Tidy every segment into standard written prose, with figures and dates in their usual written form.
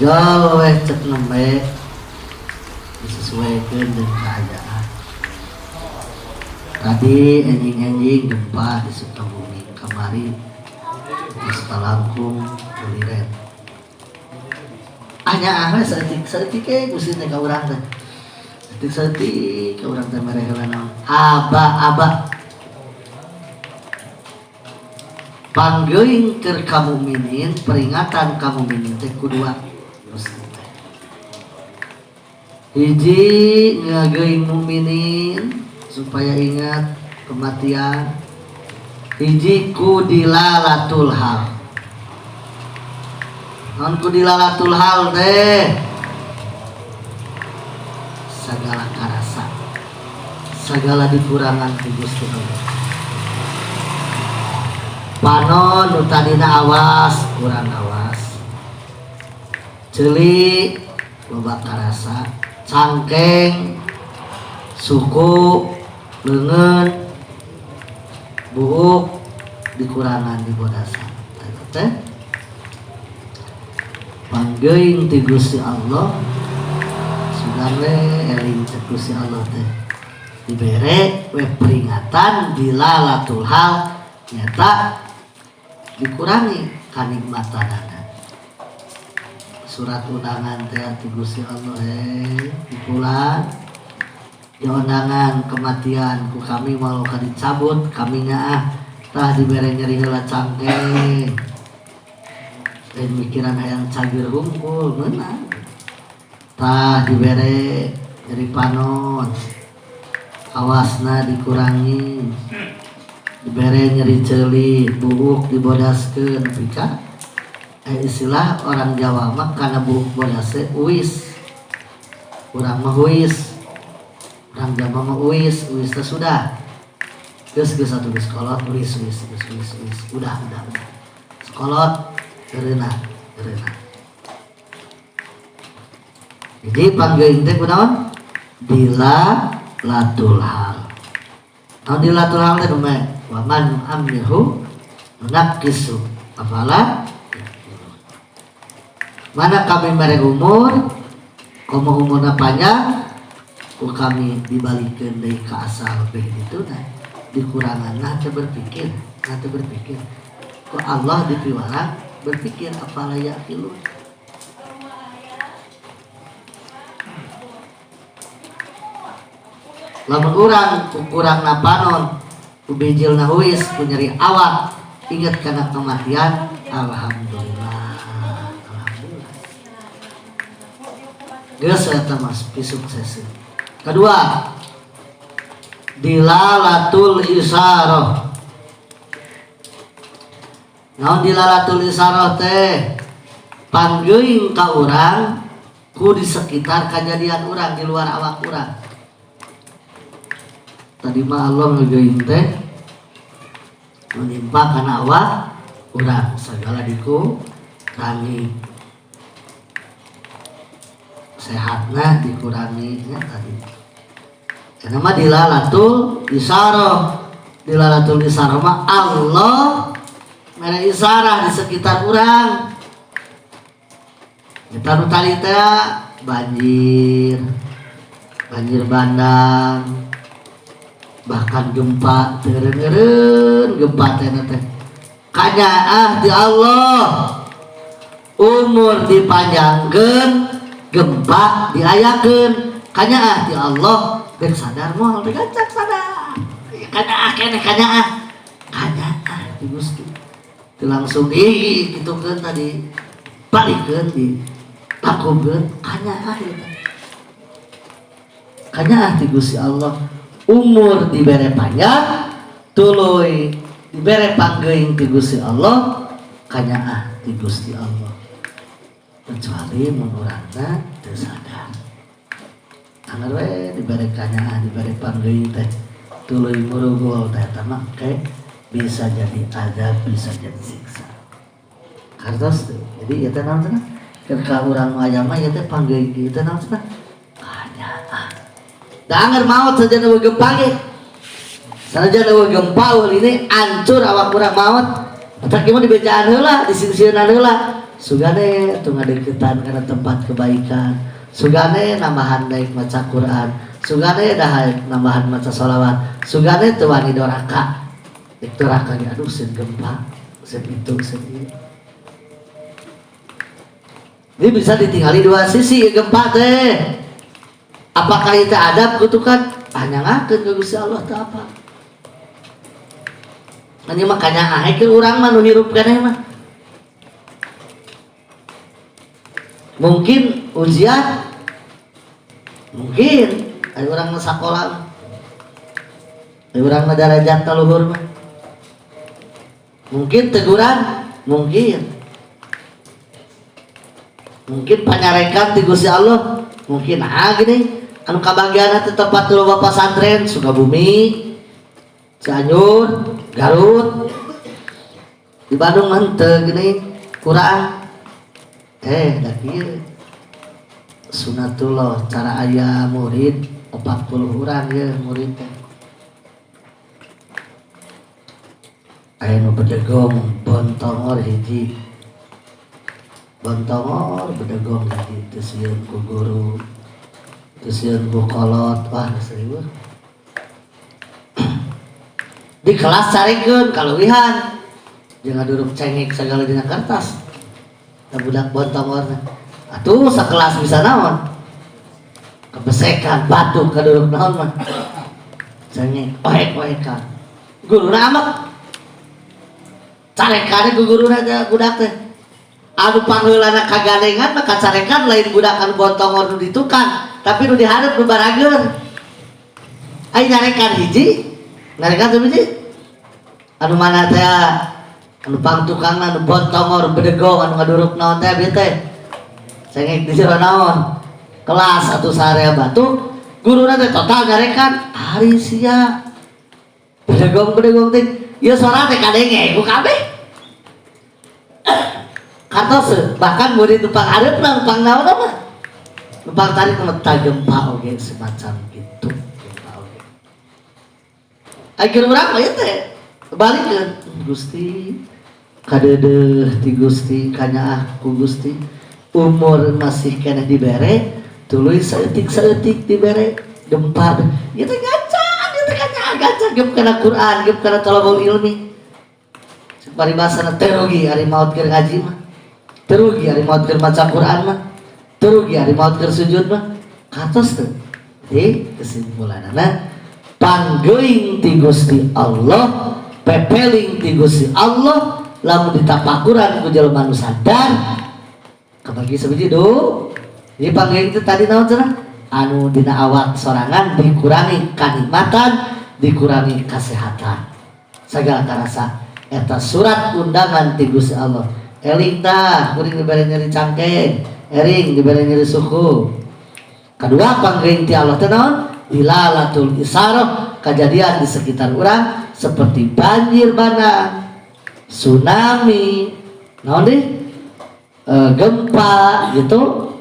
Jol weh cek nembe disesuaikan dengan keadaan. Tadi enjing-enjing gempa di Sukabumi, kamari di Talangkung kuliren. Hanya ah saeutik saeutik ge Gusti teh ka urang teh. Saeutik saeutik ka urang teh mere heula naon? Aba-aba. Panggeuing keur ka mukminin, peringatan ka mukminin teh kudua. Hiji ngageuing mukminin supaya ingat kematian. Hiji kudilalatul hal. Non kudilalatul hal teh segala karasa, segala dikurangan ku Gusti Allah. Panon nu tadina awas kurang awas, ceuli loba karasa, cangkeng, suku, leungeun, buuk dikurangan dibodasan. Eta teh panggeuing ti Gusti Allah, sugan we eling ti Gusti Allah teh dibere we peringatan dilalatul hal nyata dikurangi kanikmatanana. Surat undangan teh ti Gusti Allah dipulang di undangan kematian ku kami mau ka dicabut kami nyaah tah dibere nyeri heula cangkeng lain mikiran hayang cageur hungkul meunang tah dibere nyeri panon awasna dikurangi dibere nyeri ceuli buuk dibodaskeun pika. Istilah orang Jawa mah kana buuk bodase uwis, urang mah huis, orang Jawa mah uwis, uwis teh sudah geus geus atuh geus kolot uwis uwis geus uwis uwis udah udah udah sekolot eureuna eureuna. Jadi panggeuing teh kunaon dilalatul hal. Naon dilalatul hal teh kumaha? Wa man nu'ammirhu nunakkisu afala. Mana kami mere umur, komo umurna panjang, ku kami dibalikeun deui ka asal beh itu nah dikurangan nah teu berpikir, nah teu berpikir. Ku Allah dipiwarang berpikir afala yaqilun. Lamun urang ku kurangna panon, ku bijilna huis, ku nyeri awak, ingat kana kematian, alhamdulillah. Geus eta mah pisukses. Kedua, dilalatul isyarah. Naon dilalatul isyarah teh? Panggeuing ka urang ku di sekitar kajadian urang di luar awak urang. Tadi mah Allah ngegeuing teh menimpa kana awak urang segala dikurangi. Sehatna dikurangi nya tadi. Karena mah dilalatul isyarah. Dilalatul isyarah mah Allah mere isyarah di sekitar urang. Kita nu tadi teh banjir, banjir bandang, bahkan gempa teureun-eureun gempa teh teh. Kanyaah di Allah umur dipanjangkeun, gempa diayakeun, kanyaah di Allah bek sadar moal teh gancang sadar. Kanyaah keneh kanyaah. Kanyaah di Gusti. Teu langsung di kitukeun tadi balikeun di takubkeun kanyaah ieu teh. Kanyaah ti Gusti Allah umur dibere panjang tuluy dibere panggeuing ti Gusti Allah kanyaah ti Gusti Allah. Kecuali mun urangna teu sadar. Angger we dibere kanyaah dibere panggeuing teh tuluy murugul teh eta mah ke bisa jadi azab, bisa jadi siksa. Kartos teu. Jadi ieu teh naon cenah? Keur ka urang nu aya mah ieu teh panggeuing ieu teh naon cenah? Kanyaah. Da angger maot saja eueuh gempa ge. Sanajan eueuh gempa eueuh ini hancur awak urang maot. Eta kieu mah dibejaan heula, disingsieunan heula. Sugane atuh ngadeukeutan kana tempat kebaikan. Sugane nambahan daek maca Quran. Sugane daek nambahan maca sholawat. Sugane teu wani doraka. Dek doraka ge aduh sieun gempa, sieun itu, sieun ieu. Ini bisa ditinggali dua sisi gempa teh. Apakah itu adab kutukan? Hanyangakeun ka Gusti Allah teh apa? Ini makanya akhir urang mah nu hirup keneh mah. Mungkin ujian, mungkin ada orang mah sakola, ada orang mah darajat luhur mah. Mungkin teguran, mungkin. Mungkin panyarekan ti Gusti Allah, mungkin ah gini anu kabagian teh tempat loba pasantren Sukabumi, Cianjur, Garut, di Bandung mah henteu gini kurang. Da kieu sunatullah cara aya murid 40 urang ye murid teh. Aya nu bedegong bontongor hiji. Bontongor bedegong hiji teu sieun ku guru, teu sieun ku kolot, wah serius. Di kelas carikeun kaleuwihan. Jeung ngaduruk cengek sagala dina kertas. Da budak bontongor teh. Atuh sakelas bisa naon? Kebesekan batuk kaduruk naon mah. Cengek oek-oekan. Guruna amek. Carekane ku guruna teh budak teh. Anu pangheulana kagandengan mah kacarekan lain budak anu bontongor nu ditukang, tapi nu dihareup nu barageur. Ai nyarekan hiji, nyarekan teu hiji. Anu mana teh anu pangtukangna anu bontongor bedegong anu ngaduruk naon teh bieu teh. Cengek di jero naon? Kelas atuh sarea batuk, guruna teh total nyarekan ari sia. Bedegong-bedegong teh ieu sora teh kadenge ku kabeh. Kantos bahkan murid numpang hareupna numpang naon mah. Numpang tarik meta gempa oge semacam gitu. Gempa oge. Akhir urang mah ieu teh balikeun Gusti kadeudeuh ti Gusti kanyaah ku Gusti umur masih keneh dibere tuluy saeutik-saeutik dibere gempa ieu teh gancang ieu teh kanyaah gancang geup kana Quran geup kana talabul ilmi paribasana teu rugi ari maot keur ngaji mah teu rugi ari maot keur maca Quran mah teu rugi ari maot keur sujud mah katos teu. Jadi kesimpulanana panggeuing ti Gusti Allah pepeling ti Gusti Allah lamun ditapakuran ku jelema nu sadar kabagi sabiji do. Jadi panggeuing teh tadi naon cenah anu dina awak sorangan dikurangi kanikmatan dikurangi kasehatan sagala karasa eta surat undangan ti Gusti Allah. Eling tah kuring dibere nyeri cangkeng, ering dibere nyeri suku. Kedua panggeuing ti Allah teh naon? Dilalatul isarah, kejadian di sekitar urang seperti banjir bandang, tsunami, naon deh? Gempa gitu,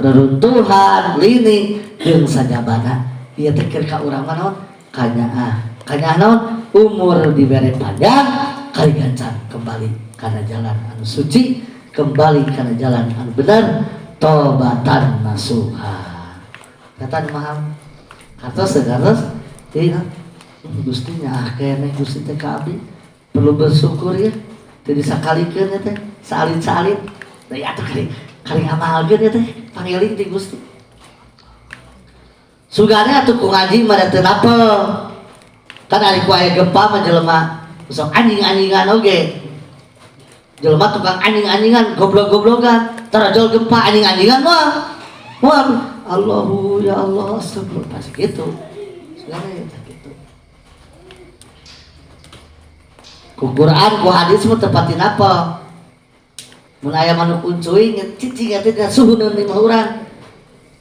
reruntuhan, lini jeung sajabana. Ieu teh keur ka urang mah naon? Kanyaah. Kanyaah naon? Umur dibere panjang, kali gancang kembali kana jalan anu suci, kembali kana jalan anu benar, tobatan nasuha. Kata nu mahal. Kartos teh kartos teu Gusti nyaah keneh Gusti teh ka abdi. Perlu bersyukur ya. Teu disakalikeun ya teh, saalit-saalit. Da ya atuh kali ngamalkeun ya teh, pangeling ti Gusti. Sugane atuh ku ngaji mah da teu napel. Kan ari ku aya gempa mah jelema sok anjing-anjingan oge. Jelema tukang anjing-anjingan, goblok-goblokan, tarajol gempa anjing-anjingan mah. Wah, Allahu ya Allah, astagfirullah pasti gitu. Sugane ya gitu. Ku Quran, ku hadis mah tepatin apa? Mun aya manuk uncuing cicing eta teh suhuneun lima urang.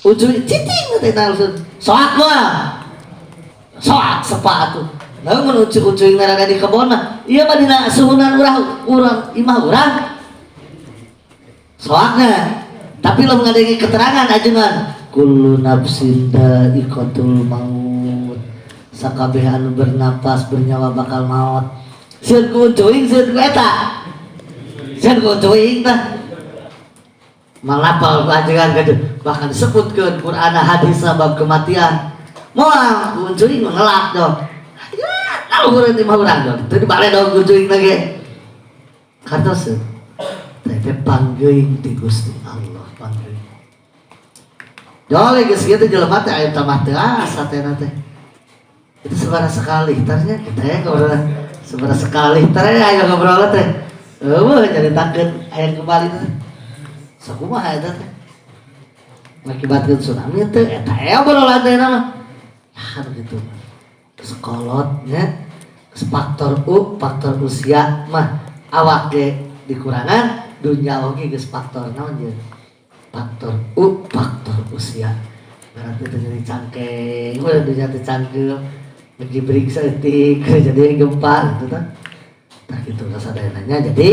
Uncuing cicing teh langsung soak mah. Soak sepa atuh. Lalu mun uncuing rada di kebon mah, ieu mah dina suhunan urang, urang imah urang. Soakna. Tapi lamun ngadenge keterangan ajengan kullu nafsin dha'iqatul maut. Sakabeh anu bernapas bernyawa bakal maut. Sieun ku uncuing sieun ku eta. Sieun ku uncuing tah. Malapal ajengan gitu. Bahkan disebutkeun Quran hadis bab kematian. Moal kuncuing mengelak dong. Ya, tahu urang di mah urang dong. Teu dibale dong kuncuing lagi. Kartos teh panggeuing ti Gusti Allah panggeuing. Jole geus kieu teh jelema teh aya tambah teu asa teh teh. Itu sebara sekali tarnya kita ya ngobrol sebara sekali tarnya aya ngobrol teh. Eueuh nyaritakeun aya kembali teh. Sakumaha eta teh? Ngakibatkeun tsunami teh eta aya obrolan teh mah. Ya begitu. Sekolotnya faktor U, faktor usia mah awak ge dikurangan, dunya oge geus faktor naon jeung faktor U, faktor usia. Berarti teh jadi cangkeng, udah dunya teh cangkeul, ngejibrik saeutik jadi gempa gitu tah. Tah kitu kasadayana. Jadi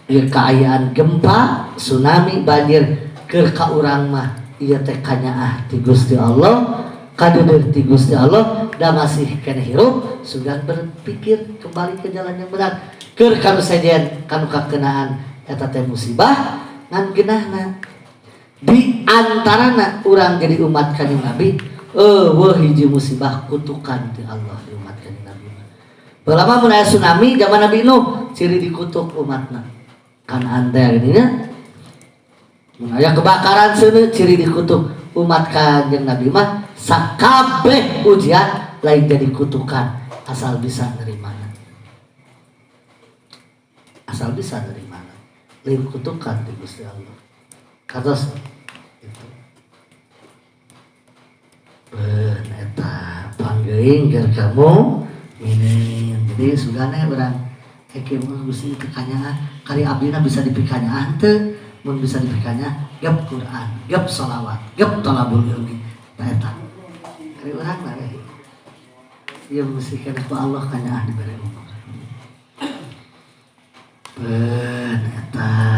ieu kaayaan gempa, tsunami, banjir keur ka urang mah ieu teh kanyaah ti Gusti Allah, kadeudeuh ti Gusti Allah, da masih keneh hirup, sugan berpikir kembali ke jalan yang benar. Keur kanu sejen kanu kakenaan eta teh musibah ngan geunahna di antarana urang jadi umat Kanjeng Nabi eueuh hiji musibah kutukan ti Allah di umat Kanjeng Nabi. Baheula mun aya tsunami zaman Nabi Nuh ciri dikutuk umatna. Kan ante gini nya. Mun aya kebakaran seuneu ciri dikutuk umat Kanjeng Nabi mah sakabeh ujian lain jadi kutukan asal bisa nerimana. Asal bisa nerimana. Lain kutukan ti Gusti Allah. Kados itu. Ben eta panggeuing keur kamu minin. Jadi sugane urang eke mah Gusti teu kanyaah kari abdina bisa dipikanyaah teu, mun bisa dipikanyaah gep Quran, gep sholawat, gep thalabul ilmi. Tah eta. Kari urang mah we. Ieu mesti kana ku Allah kanyaah dibere umur. Ben eta.